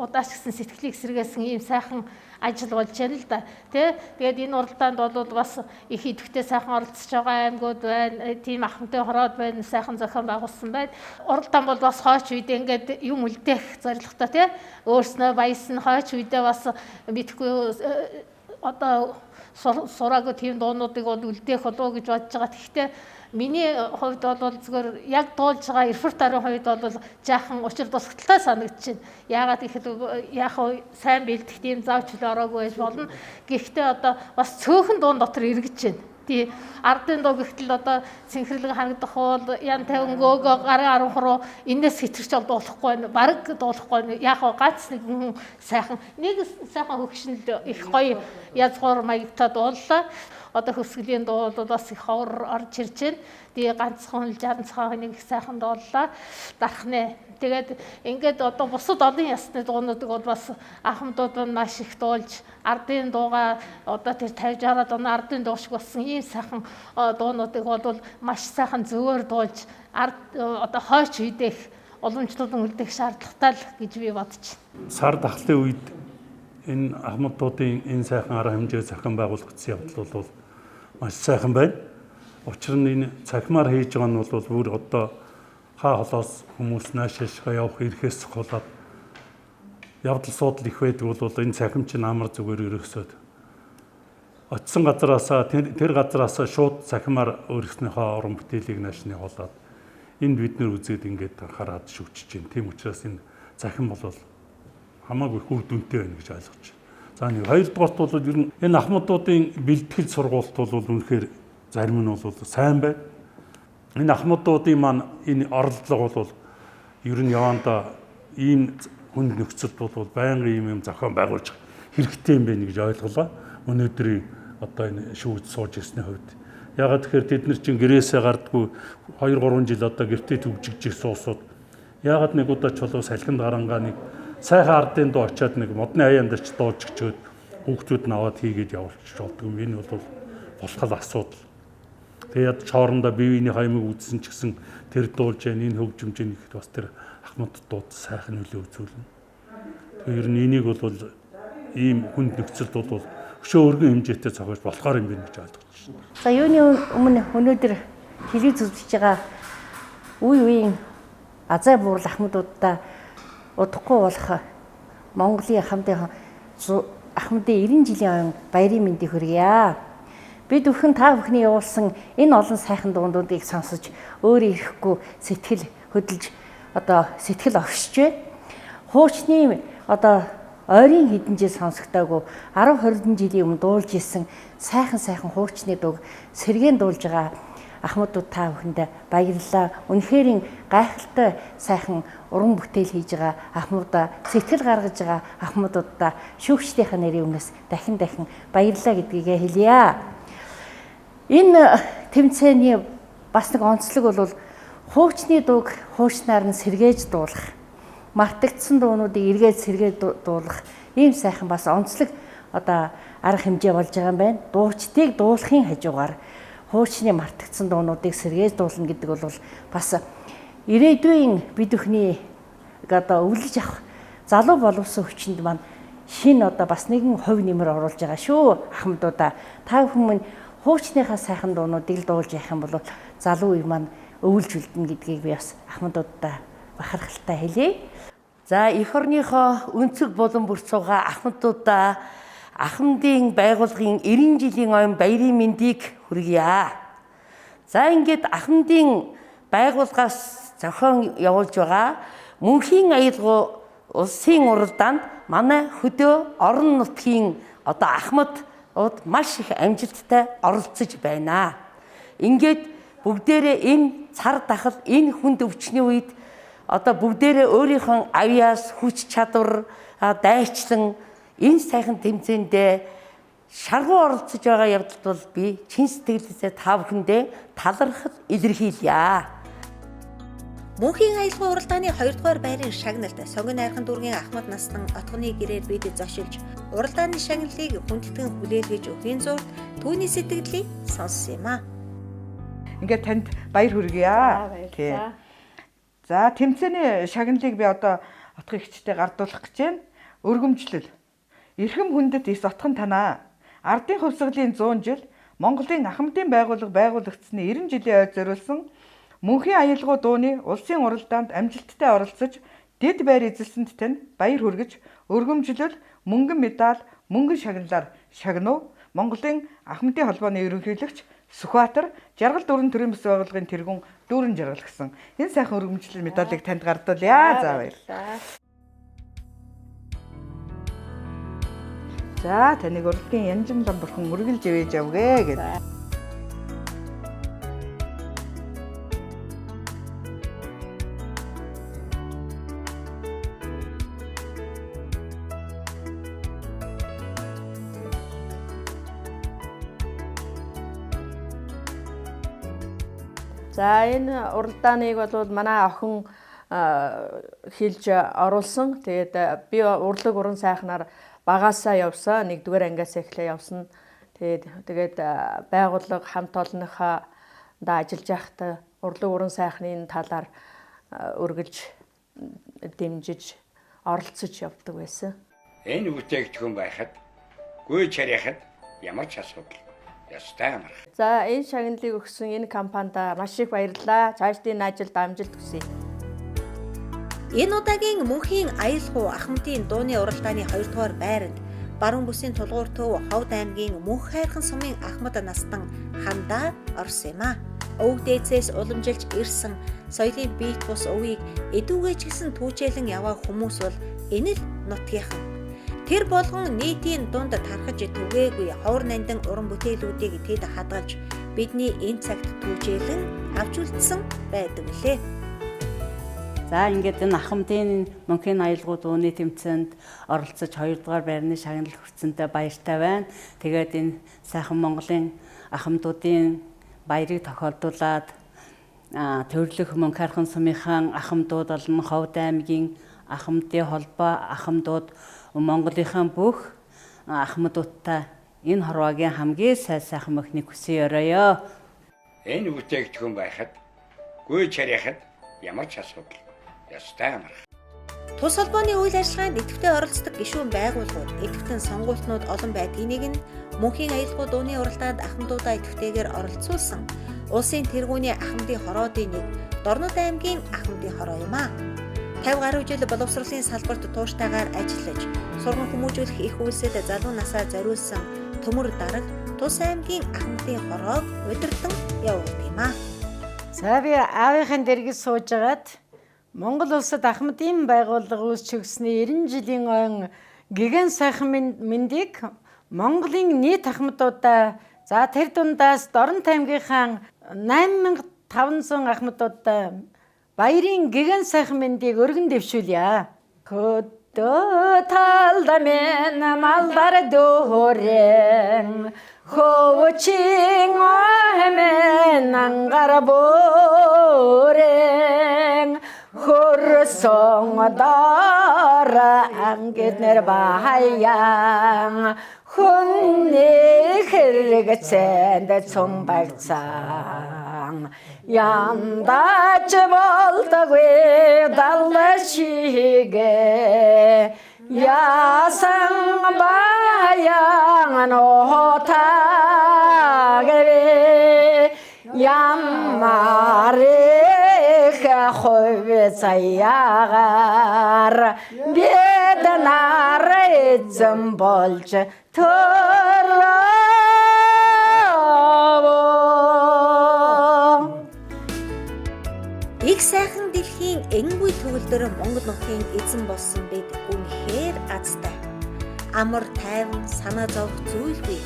удаач гэсэн сэтгэлийг сэргээсэн ийм сайхан ажил болж байна л да тий. Тэгээд энэ уралдаанд бол бас их идэвхтэй сайхан оролцож байгаа аймагуд байна. Тийм ахмадын хороод байна. Сайхан зохион байгуулсан байна. Уралдаан бол бас хойч үед ингээд юм үлдээх зорилготой тий. Өөрснөө баясан хойч үедээ бас мэдхгүй одоо сураагүй тийм дуунуудыг бол үлдээх болов уу гэж бодож байгаа. Тэгэхдээ миний хувьд бол зүгээр яг дуулж байгаа репертуарын хувьд бол жаахан учир тусгалттай санагдаж байна. Яагаад гэхэд яг сайн бэлдэх тийм зав чөлөө ороогүй байж болно. Гэхдээ одоо бас цөөхөн дуун дотор эргэж байна. Тий ардын дуу гэхтэл одоо цэнхэрлэг харагдах бол ян тавин гөөгөө гарын 13 энэс хэтэрч бол дуулахгүй байна. Бараг дуулахгүй байна. Яг гоо ганц нэг хүн сайхан нэг сайхан хөгшин л их гоё язгуур маягтай дууллаа. Одоо хөвсгөлийн дуу бол бас их ховор орж ирж байна. Тэгээ ганцхан л 60 цагаан нэг их сайхан дууллаа. Дархнэ. Тэгээд ингээд одоо бусад олон ясны дуунуудыг бол бас ахмадууд нь маш их дуулж ардын дууга одоо тэр 50 60-аад оны ардын дуу шиг болсон ийм сайхан дуунуудыг бол маш сайхан зөвөр дуулж ард одоо хойч үедээ их уламжлалт үлдэх шаардлагатай л гэж би бодож байна. Сар дахлын үед энэ ахмадуудын энэ сайхан арга хэмжээ зохион байгуулагдсан явдал бол маш сайхан байна. Учир нь энэ цахимаар хийж байгаа нь бол бүр одоо хаа холоос хүмүүс наашаашгаа явах ирэхээс хулаад явдал суудал их байдаг бол энэ цахим чинь амар зүгээр өрөөсөд очисон газараасаа тэр газараасаа шууд цахимаар өөрснийхөө уран бүтээлийг нааш нь явуулаад энэ бид нэр үзээд ингээд хараад шүгчж байна. Тийм учраас энэ цахим бол хамаагүй их үр дүнтэй байна гэж ойлгож байна. За нэг хоёрдугаарт бол ер нь энэ ахмадуудын бэлтгэл сургуульт бол үнэхээр зарим нь бол сайн байна. Энэ ахмадуудын маань энэ оролдлого бол ер нь явандаа ийм хүнд нөхцөлд бол байнгын ийм юм зохион байгуулж хэрэгтэй юм байна гэж ойлголоо. Өнөөдрийн одоо энэ шүүгд сууж ирсний хувьд. Ягаад тэгэхээр тэд нар чинь гэрээсээ гардггүй 2 3 жил одоо гэртээ төвжигж суусууд ягаад нэг удаа чулуу салхинд гарангаа нэг сайхан ардын дуу очиад нэг модны хаяанд ч дууж өчөөд хүүхдүүд нь аваад хийгээд явуулчих болдго юм. Энэ бол болох л асуудал. Тэгээд хоорондоо бие биений хаймаг үзсэн ч гэсэн тэр дуулж яа энэ хөгжимж яа гэхэд бас тэр ахмад дууд сайхан нөлөө үзүүлнэ. Тэгэхээр ер нь энийг бол ийм хүнд нөхцөлд бол өшөө өргөн хэмжээтэй зохиож болохоор юм байна гэж ойлгож байна. За юуны өмнө өнөөдөр телевиз үзэж байгаа үе үеийн азай буурал ахмадуудаа удахгүй болох Монголын ахмадын 90 жилийн ойн баярын мэндийг хүргье. Бид бүхэн та бүхний явуулсан энэ олон сайхан дуундуудыг сонсож өөр ирэхгүй сэтгэл хөдлөж одоо сэтгэл огшиж байна. Хуучны одоо ойрын хэдэн жил сонсогдоогүй 10 20 жилийн өмнө дуулж исэн сайхан сайхан хуучны дууг сэргээн дуулж байгаа ахмадууд та бүхэндээ баярлалаа. Үнэхээр гайхалтай сайхан уран бүтээл хийж байгаа ахмадаа сэтгэл гаргаж байгаа ахмадуудаа шүүгчдийнхаа нэрийн өмнөөс дахин дахин баярлалаа гэдгийг хэлье. Энэ тэмцээний бас нэг онцлог бол хуучны дууг хуучнаар нь сэргээж дуулах, мартагдсан дуунуудыг эргээд сэргээд дуулах ийм сайхан бас онцлог одоо арга хэмжээ болж байгаа юм байна. Дуучдыг дуулахын хажуугаар хуучны мартагдсан дуунуудыг сэргээж дуулна гэдэг бол бас ирээдүйн бид бүхний одоо өвлөж авах залуу боловсон хүчинд маань шинэ одоо бас нэгэн хувь нэмэр оруулж байгаа шүү ахмадуудаа. Та бүхэн минь хуучныхаа сайхан дуунуудыг л дуулж явах юм бол залуу үе маань өвлж үлдэнэ гэдгийг би бас ахмадуудаа бахархалтай хэлье. За эх орныхоо өнцөг булан бүр цугаа ахмадуудаа Ахмадын байгууллагын 90 жилийн ойн баярын мэндийг хүргье. За ингээд Ахмадын байгууллагаас зохион явуулж байгаа мөнхийн аялгау улсын уралдаанд манай хөдөө орон нутгийн одоо ахмадууд маш их амжилттай оролцож байна. Ингээд бүгдээрээ энэ цар тахал, энэ хүнд өвчний үед одоо бүгдээрээ өөрийнхөө авьяас, хүч чадвар дайчлан энэ сайхан тэмцээндээ шаргуу оролцож байгаа явдалд бол би чин сэтгэлээсээ та бүхэндээ талархал илэрхийлье. Мөнхийн аялгау уралдааны 2 дугаар байрын шагналд Сонгон найрхан дүүргийн Ахмад настан отгоны гэрээр бид зочилж уралдааны шагналыг хүндэтгэн хүлээлгэж өгхийн зурд түүний сэтгэлийг сонссон юм а. Ингээд танд баяр хүргье. Тий. За, тэмцээний шагналыг би одоо отгон эгчтэй гардуулах гэж байна. Өргөмжлөл. Эрхэм хүндэт эс отхон танаа. Ардын хувьсгалын 100 жил Монголын Ахмадын байгууллага байгуулагдсаны 90 жилийн ой зориулсан мөнхийн аялгау дууны улсын уралдаанд амжилттай оролцож дэд байр эзэлсэнд тань баяр хүргэж өргөмжлөл мөнгөн медаль, мөнгөн шагналаар шагнав. Монголын Ахмадын холбооны ерөнхийлөгч Сүхбаатар Жаргал дүүрэн төрийн бас байгууллагын тэргүүн Дүүрэн Жаргал гэсэн энэ сайхан өргөмжлөл медалийг танд гардуулъя. За, баярлалаа. За, таныг урлагийн Янжин лам бурхан үргэлж ивэж явгээ гэдэг. За, энэ уралдааныг бол манай охин хэлж оруулсан. Тэгээд би урлаг уран сайхнаар багаасаа явсан. 1-р ангиас эхлээ явсан. Тэгээд байгууллага хамт олонныхоо да ажиллаж байхдаа урлаг уран сайхны талаар үргэлж дэмжиж оролцож явдаг байсан. Энэ бүтээгдэхүүн байхад гүйж харихад ямар ч асуудал ёстой амарх. За, энэ шагналыг өгсөн энэ компанид маш их баярлалаа. Цаашдын ажилд амжилт хүсье. Энэ удаагийн мөнхийн аялгау Ахмадын дууны уралдааны 2 дугаар байранд Баруун бүсийн Тулгуур төв Ховд аймгийн Мөнх хайрхан сумын Ахмад настан хандаа орсон юм а. Өвөг дээдсээс уламжилж ирсэн соёлын биет бус өвийг эдүүгээ ч гэсэн түүчээлэн яваа хүмүүс бол энэ л нутгийнхан. Тэр болгон нийтийн дунд тархаж түгээгүй ховор нандин уран бүтээлүүдийг тэд хадгалж бидний энэ цагт түүчээлэн авч үлдсэн байдаг лээ. За, ингээд энэ Ахмадын мөнхийн аялгау дууны тэмцээнд оролцож 2 дугаар байрны шагнал хүртсэнтэй баяртай байна. Тэгээд энэ сайхан Монголын ахмадуудын баярыг тохиолдуулаад төрлөх Мөнх хайрхан сумынхаа ахмадууд болон Ховд аймгийн Ахмадын холбоо ахмадууд, Монголынхаа бүх ахмадуудтай энэ хорвоогийн хамгийн сайн сайхан мөхнийг хүсье оройё. Энэ бүтээгдэхүүн байхад гүйж харихад ямар ч асуудал ёстой амарх. Тус холбооны үйл ажиллагаанд идэвхтэй оролцдог гишүүн байгууллагууд, идэвхтэн сонгуультнууд олон байдгийг нь мөнхийн аялгау дууны уралдаанд ахмадуудаа идэвхтэйгээр оролцуулсан улсын тэргүүний Ахмадын хороодын нэг Дорнод аймгийн Ахмадын хороо юм а. 50 гаруй жил боловсролын салбарт тууштайгаар ажиллаж, сурган хүмүүжүүлэх их үйлсэд залуу насаа зориулсан Төмөр дарга Тус аймгийн Ахмадын хороог удирдан явуулдаг юм а. За, би аавынхаа дэргэд сууж агаад Монгол улсад Ахмадын байгууллага үүсч өгсөний 90 жилийн ойн гэгэн сайхан мэндийг Монголын нийт ахмадуудаа, за тэр дундаас Дорнод аймгийнхаа 8500 ахмадуудаа баярын гэгэн сайхан мэндийг өргөн дэвшүүлье. Хөдөө талда минь малдар дөөрэн хөвчин омэн ангар бүрэн хөрсөн дор ангид нэр баян хүнний хэрэгцээнд цумбагцсан яндач болдоггүй даллашигэ ясан баян отагэвэ ямар их хувь заяагаар бид нар эзэн болж төрлөө. Дэлхийн энгүй төгөлдөр Монгол нутгийн эзэн болсон бид үнэхээр азтай. Амар тайван санаа зовх зүйлгүй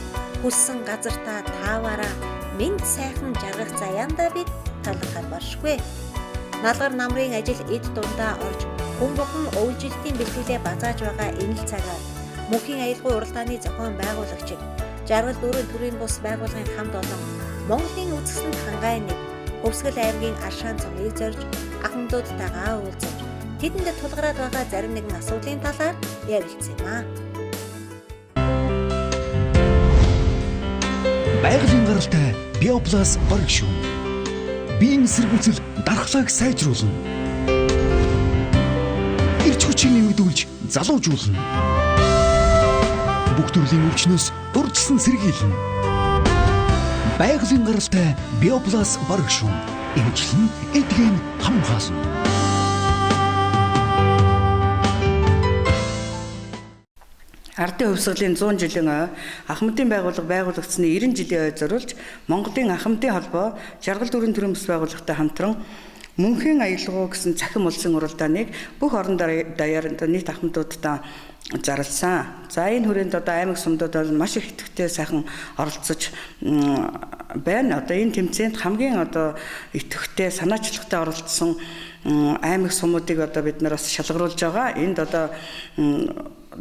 хүссэн газартаа тааваараа мэнд сайхан жаргах заяандаа бид талархаад баршгүй. Налгар намрын ажил эд дундаа орж хүн бүхэн өвлжилтийн бэлтгэлээ базааж байгаа энэ л цагаар мөнхийн аялгау уралдааны зохион байгуулагчид Жаргал дүүрэн төрийн бус байгууллагын хамт олон Монголын үзэсгэлэнт хангай нэг Хөвсгөл аймгийн Аршаан цомыг зорж ахмадуудтайгаа уулзаж тэдэнд тулгараад байгаа зарим нэгэн асуудлын талаар ярилцсан юм аа. Байгалийн гаралтай Биоплас бараг шүүн. Биеийн сэргүүцэл дархлааг сайжруулна. Эрч хүчийг нэмэгдүүлж залуужуулна. Бүх төрлийн өвчнөөс дурдсан сэргийлнэ. Байгалийн гаралтай Биоплас бараг шүүн. Эмчлэн эдгэн хамгаална. Ардын хувьсгалын 100 жилийн ой Ахмадын байгууллага байгуулагдсаны 90 жилийн ой зориулж Монголын Ахмадын холбоо Жаргал дүүрэн төрийн бус байгууллагатай хамтран мөнхийн аялгау гэсэн цахим улсын уралдааныг бүх орон даяар нийт ахмадуудтай зарласан. За энэ хүрээнд одоо аймаг сумдууд бол маш их идэвхтэй сайхан оролцож байна. Одоо энэ тэмцээнд хамгийн одоо идэвхтэй санаачлагтай оролцсон аймаг сумуудыг одоо бид нар бас шалгаруулж байгаа. Энд одоо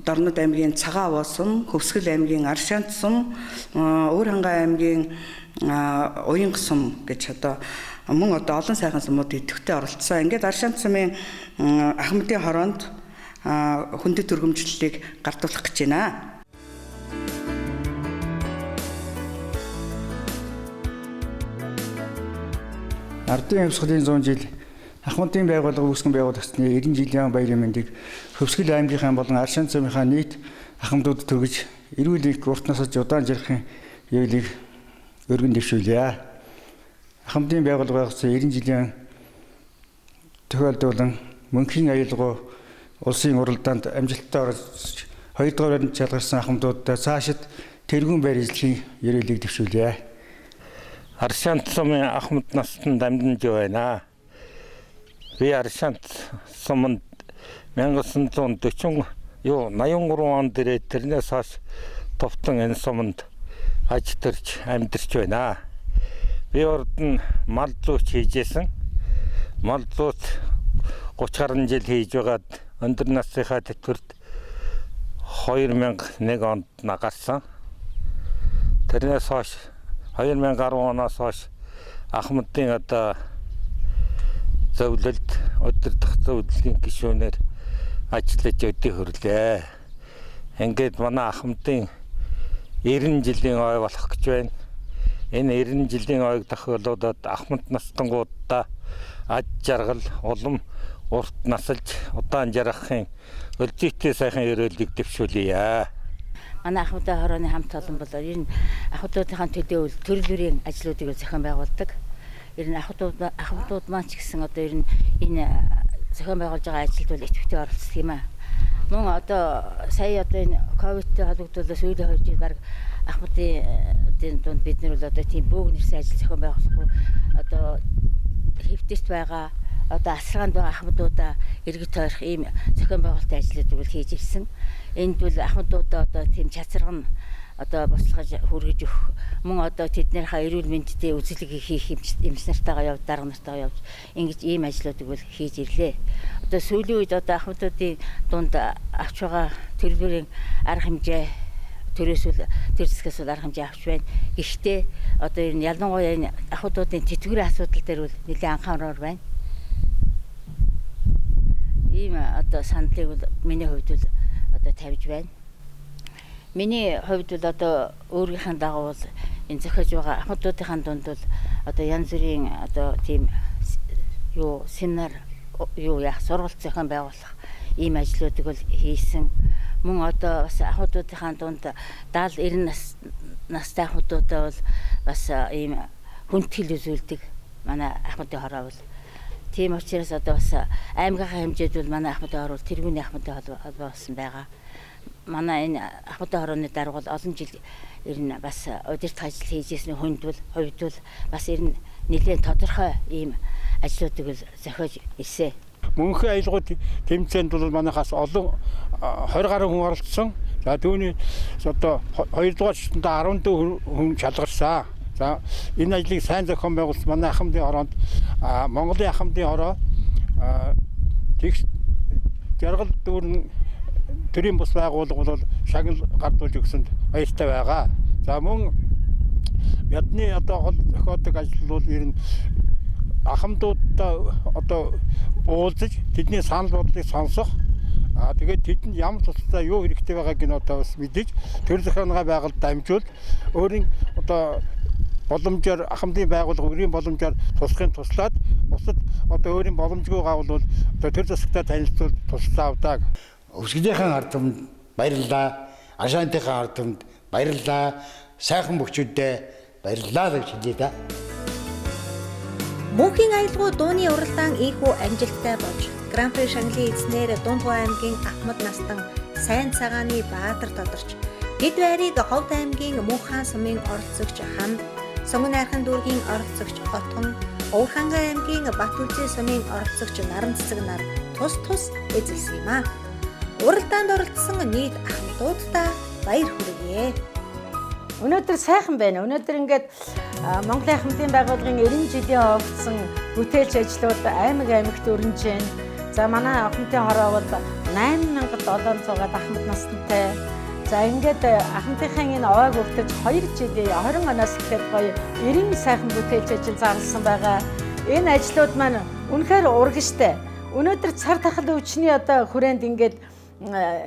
Дорнод аймгийн Цагаан Овоо сум, Хөвсгөл аймгийн Аршаант сум, Өвөр хангай аймгийн Уянга сум гэж одоо мөн одоо олон сайхан сумууд идэвхтэй оролцсон. Ингээд Аршаант сумын Ахмадын хороонд хүндэт өргөмжлөлийг гардуулах гэж байна. Ардын хувьсгалын 100 жил Ахмадын байгууллага үүсгэн байгуулагдсаны 90 жилийн баярын мэндийг Хөвсгөл аймгийнхаа болон Аршаан цомынхаа нийт ахмадууд төргөж эрүүл энх урт насалж удаан жаргахын ерөөлийг өргөн дэвшүүлье. Ахмадын байгууллага байгуулсан 90 жилийн тохиолдуулан мөнхийн аялгау улсын уралдаанд амжилттай оролцож 2 дугаар байранд шалгарсан ахмадуудаа цаашид тэргүүн байр эзлэхийн ерөөлийг дэвшүүлье. Аршаан сумын ахмад настан дамжинж байна. Би Аршаан суманд 1940 юу 83 онд ирээд тэрнээс хойш товтон энэ суманд аж төрч амьдарч байна. Би урд нь мал зүүч хийжсэн. Мал зүүц 30 гаруй жил хийж байгаад өндөр насныхаа тэтгэврт 2001 онд нагарсан. Тэрнээс хойш 2010 оноос хойш Ахмадын одоо зөвлөлд удирдах зөвлөлийн гишүүнээр ажиллаж өдий хөрлөө. Ингээд манай Ахмадын 90 жилийн ой болох гэж байна. Энэ 90 жилийн ойг тохиолдоод Ахмад настангуудаа аж жаргал улам урт насалж удаан жаргахын өлзийтэй сайхан ерөөлийг дэвшүүлье. Манай Ахмадын хорооны хамт олон бол ер нь ахмадуудынхаа төлөө төрөл бүрийн ажлуудыг зохион байгуулдаг. Ер нь ахмадууд маань ч гэсэн одоо ер нь энэ зохион байгуулж байгаа ажилд бол идэвхтэй оролцдог юм аа. Мөн одоо сая одоо энэ ковидтэй холбогдуулаад сүүлийн 2 жил баг ахмадын дунд бид нар бол одоо тийм бөөгнөрсөн ажил зохион байгуулахгүй одоо хэвтэрт байгаа одоо асаргаанд байгаа ахмадуудаа эргэж тойрох ийм зохион байгуулалтын ажлуудыг бол хийж ирсэн. Энд бол ахмадуудаа одоо тийм чацарган одоо буслахаж хүргэж өгөх мөн одоо тэднийхээ эрүүл мэндтэй үзэлэг хийх эмч нартайгаа явж дарга нартайгаа явж ингэж ийм ажлуудыг бол хийж ирлээ. Одоо сүүлийн үед одоо ахмадуудын дунд авч байгаа төрөл бүрийн арга хэмжээ төрөөс үл төр зэсгээс бол арга хэмжээ авч байна. Гэхдээ одоо энэ ялангуяа энэ ахмадуудын тэтгэврийн асуудал дээр бол нэлээд анхаарал байна. Ийм одоо саналыг бол миний хувьд бол одоо тавьж байна. Миний хувьд бол одоо өөрийнхөө дагуу бол энэ зохиож байгаа ахмадуудынхаа дунд бол одоо янз бүрийн одоо тийм юу семинар юу яах сургалт зохион байгуулах ийм ажлуудыг бол хийсэн. Мөн одоо бас ахмадуудынхаа дунд 70 90 настай ахмадуудаа бол бас ийм хүндэтгэл үзүүлдэг. Манай ахмадын хороо бол тийм учраас одоо бас аймгийнхаа хэмжээд бол манай ахмадын хороо бол тэргүүний ахмадын холбоо болсон байгаа. Манай энэ ахмадын хорооны дарга бол олон жил ер нь бас удирдах ажил хийж ирсэн хүнд бол хувьд бол бас ер нь нэлээд тодорхой ийм ажлуудыг бол зохиож ирсэн. Мөнхийн аялгау тэмцээнд бол манайхаас олон 20 гаруй хүн оролцсон. За түүний одоо 2 дугаар шатанд 14 хүн шалгарсан. За энэ ажлыг сайн зохион байгуулсан манай Ахмадын хороонд Монголын Ахмадын хороо тэгш жаргал дүүрэн төрийн бус байгууллага бол шагнал гардуулж өгсөнд баяртай байгаа. За мөн ядны одоо гол зохиодог ажил бол ер нь ахмадуудтай одоо уулзаж тэдний санал бодлыг сонсох. Тэгээд тэдэнд ямар тусалцаа юу хэрэгтэй байгааг нь одоо бас мэдэж төр зохионгоо байгальд дамжуул өөрийн одоо боломжоор ахмадын байгууллага өрийн боломжоор туслахын туслаад бусад одоо өөрийн боломжгүй гавл бол одоо төр засагтай танилцуул тусалцаа авдаг. Өвсгөлийнхээ ард түмэнд баярлалаа. Ашаантынхаа ард түмэнд баярлалаа. Сайхан бөхчүүдэд баярлалаа гэж хэлье да. Мөнхийн аялгау дууны уралдаан ийхүү амжилттай болж Гран-при шагналын эзнэр Дундгой аймгийн Ахмад настан Сайн цагааны Баатар тодорч Дэд байрыг Ховд аймгийн Мөнх хаан сумын оролцогч Ханд, Сонгон найрхан дүүргийн оролцогч Отгон, Өвөрхангай аймгийн Батүлзий сумын оролцогч Наран цэцэг нар тус тус эзэлсэн юм а. Уралдаанд оролцсон нийт ахмадуудаа баяр хүргье. Өнөөдөр сайхан байна. Өнөөдөр ингээд Монголын Ахмадын байгууллагын 90 жилийн овцсон бүтээлч ажлууд аймаг аймагт өрнөж байна. За манай Ахмадын хороо бол 8700-аад ахмад настантай. За ингээд Ахмадынхаа энэ ойг өгтөж 2 жилийн 20 оноос эхлээд гоё 90 сайхан бүтээлч ажил зарласан байгаа. Энэ ажлууд маань үнэхээр урагштай. Өнөөдөр цар тахал өвчний одоо хүрээнд ингээд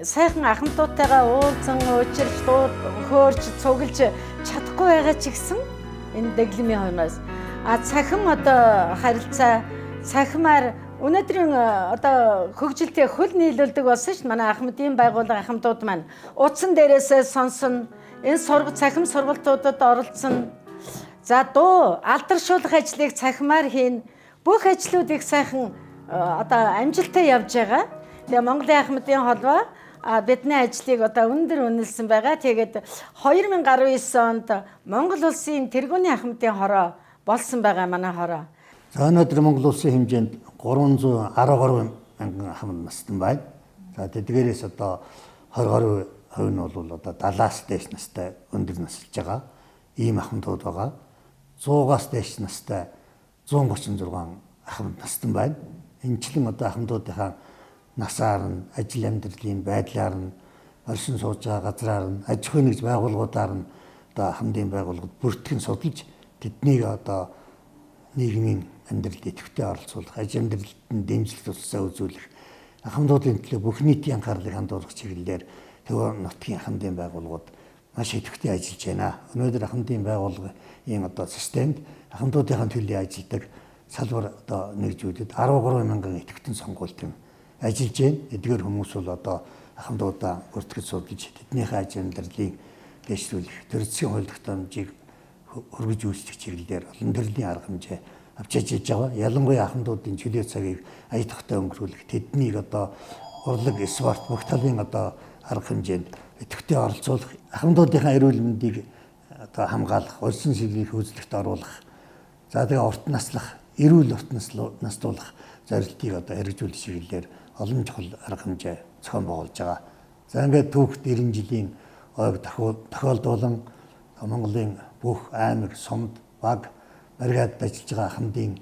сайхан ахмадуудтайгаа уулзан, уучирч, дуу хөөрч, цуглаж чадахгүй байгаа ч гэсэн энэ дэглэмийн хойноос цахим одоо харилцаа, цахимаар өнөөдрийн одоо хөгжилтэй хөл нийлүүлдэг болсон шүү дээ. Манай Ахмадын байгууллага ахмадууд маань утсан дээрээсээ сонсон, энэ цахим сургалтуудад оролцсон. За дуу алдаршуулах ажлыг цахимаар хийн. Бүх ажлууд их сайхан одоо амжилттай явж байгаа. Тэгээ Монголын Ахмадын холбоо бидний ажлыг одоо өндөр үнэлсэн байгаа. Тэгээд 2019 онд Монгол улсын тэргүүний Ахмадын хороо болсон байгаа манай хороо. За өнөөдөр Монгол улсын хэмжээнд 313 мянган ахмад настан байна. За тэдгээрээс одоо 20 гаруй хувь нь бол одоо 70-аас дээш настай өндөр насалж байгаа ийм ахмадууд байгаа. 100-аас дээш настай 136 ахмад настан байна. Энэчлэн одоо ахмадуудынхаа насаар нь, ажил амьдралын байдлаар нь, оршин сууж байгаа газраар нь, аж ахуйн нэгж байгууллагуудаар нь одоо ахмадын байгууллагад бүртгэн судалж тэднийг одоо нийгмийн амьдралд идэвхтэй оролцуулах, ажил амьдралд нь дэмжлэг тусалцаа үзүүлэх, ахмадуудын төлөө бүх нийтийн анхаарлыг хандуулах чиглэлээр Төв нутгийн ахмадын байгууллагууд маш идэвхтэй ажиллаж байна. Өнөөдөр ахмадын байгууллагын одоо системд ахмадуудынхаа төлөө ажилладаг салбар одоо нэгжүүдэд 13 мянган идэвхтэн сонгуульт юм ажиллаж байна. Эдгээр хүмүүс бол одоо ахмадуудаа бүртгэж судалж тэднийхээ ажил амьдралыг дэвшүүлэх, төр засгийн хууль тогтоомжийг хөргөж үйлчлэх чиглэлээр олон төрлийн арга хэмжээ авч ажиллаж байгаа. Ялангуяа ахмадуудын чөлөө цагийг ая тухтай өнгөрүүлэх, тэднийг одоо урлаг, спорт бүх талын одоо арга хэмжээнд идэвхтэй оролцуулах, ахмадуудынхаа эрүүл мэндийг одоо хамгаалах, улсын сэдвийг хөгжлөлт оруулах, за тэгээ урт наслах, эрүүл урт наслуулах зорилтыг одоо хэрэгжүүлэх чиглэлээр олон чухал арга хэмжээ зохион байгуулж байгаа. За ингээд түүхт 90 жилийн ойг тохиолдуулан Монголын бүх аймаг, сумд, баг, бригадад ажиллаж байгаа ахмадын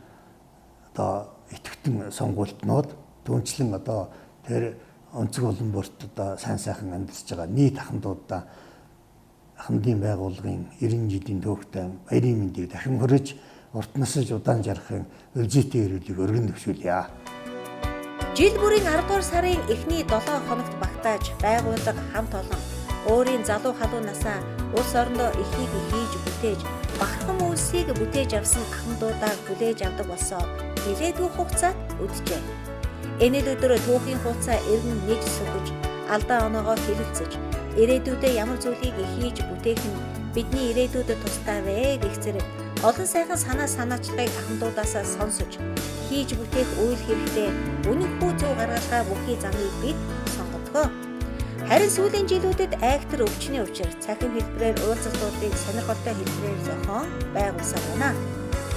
одоо идэвхтэн сонгуультнууд түүнчлэн одоо тэр өнцөг улам бүрт одоо сайн сайхан амьдарч байгаа нийт ахмадуудаа ахмадын байгууллагын 90 жилийн төвхтэй баярын мэндийг дахин хүргэж урт насалж удаан жаргахын өлзийтэй эрүүлийг өргөн дэвшүүлье. Жил бүрийн 10 дугаар сарын эхний 7 хоногт багтааж байгууллага хамт олон өөрийн залуу халуун насаа улс орондоо ихийг хийж бүтээж бахархан үйлсийг бүтээж авсан ахмадуудаа хүлээж авдаг болсоо нэлээдгүй хугацаат өдөжээ. Энэ л өдөр түүхийн хугацаа эргэн нэг сүгэж алдаа оноогоо хэлэлцэж ирээдүйдээ ямар зүйлийг хийж бүтээх нь бидний ирээдүйд тустай вэ гэх зэрэг олон сайхан санаа санаачлагыг ахмадуудаасаа сонсож хийж бүтээх үйл хэрэгтэй үнэнхүү зөв гаргалгаа бүхий замыг бид сонгодгоо. Харин сүүлийн жилүүдэд айхтар өвчний учир цахим хэлбэрээр уулзалтуудыг сонирхолтой хэлбэрээр зохион байгуулсаар байна.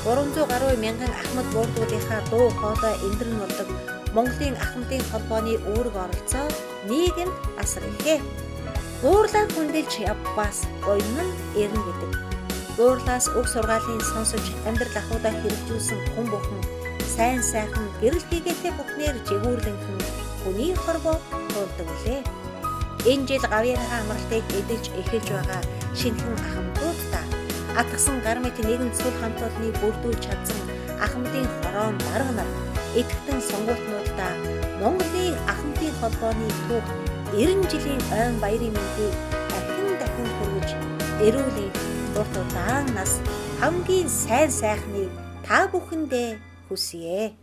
300 гаруй мянган ахмад буурлуудынхаа дуу хоолой эндэрэн болдог Монголын ахмадын холбооны үүрэг оролцоо нийгэмд асар ихээ. Буурлаа хүндэлж явбаас буян нь ирнэ гэдэг. Буурлаас уг сургаалын сонсож амьдрал ахуйдаа хэрэгжүүлсэн хүн бүхэн сайн сайхан гэрэл хийгээтэй бүхнээр жигүүрлэнхэн хүний хорвоо туулдаг үлээ. Энэ жил гавьяаныхаа амралтыг эдэлж эхэлж байгаа шинэхэн ахмадуудаа атгсан гар мэт нэгэн цул хамт олныг бүрдүүлж чадсан ахмадын хороон дарга нар идэвхтэн сонгуутнуудаа Монголын ахмадын холбооны түүх 90 жилийн ойн баярын мэндийг дахин дахин хүргэж эрүүл урт удаан нас хамгийн сайн сайхныг та бүхэндээ хүсье.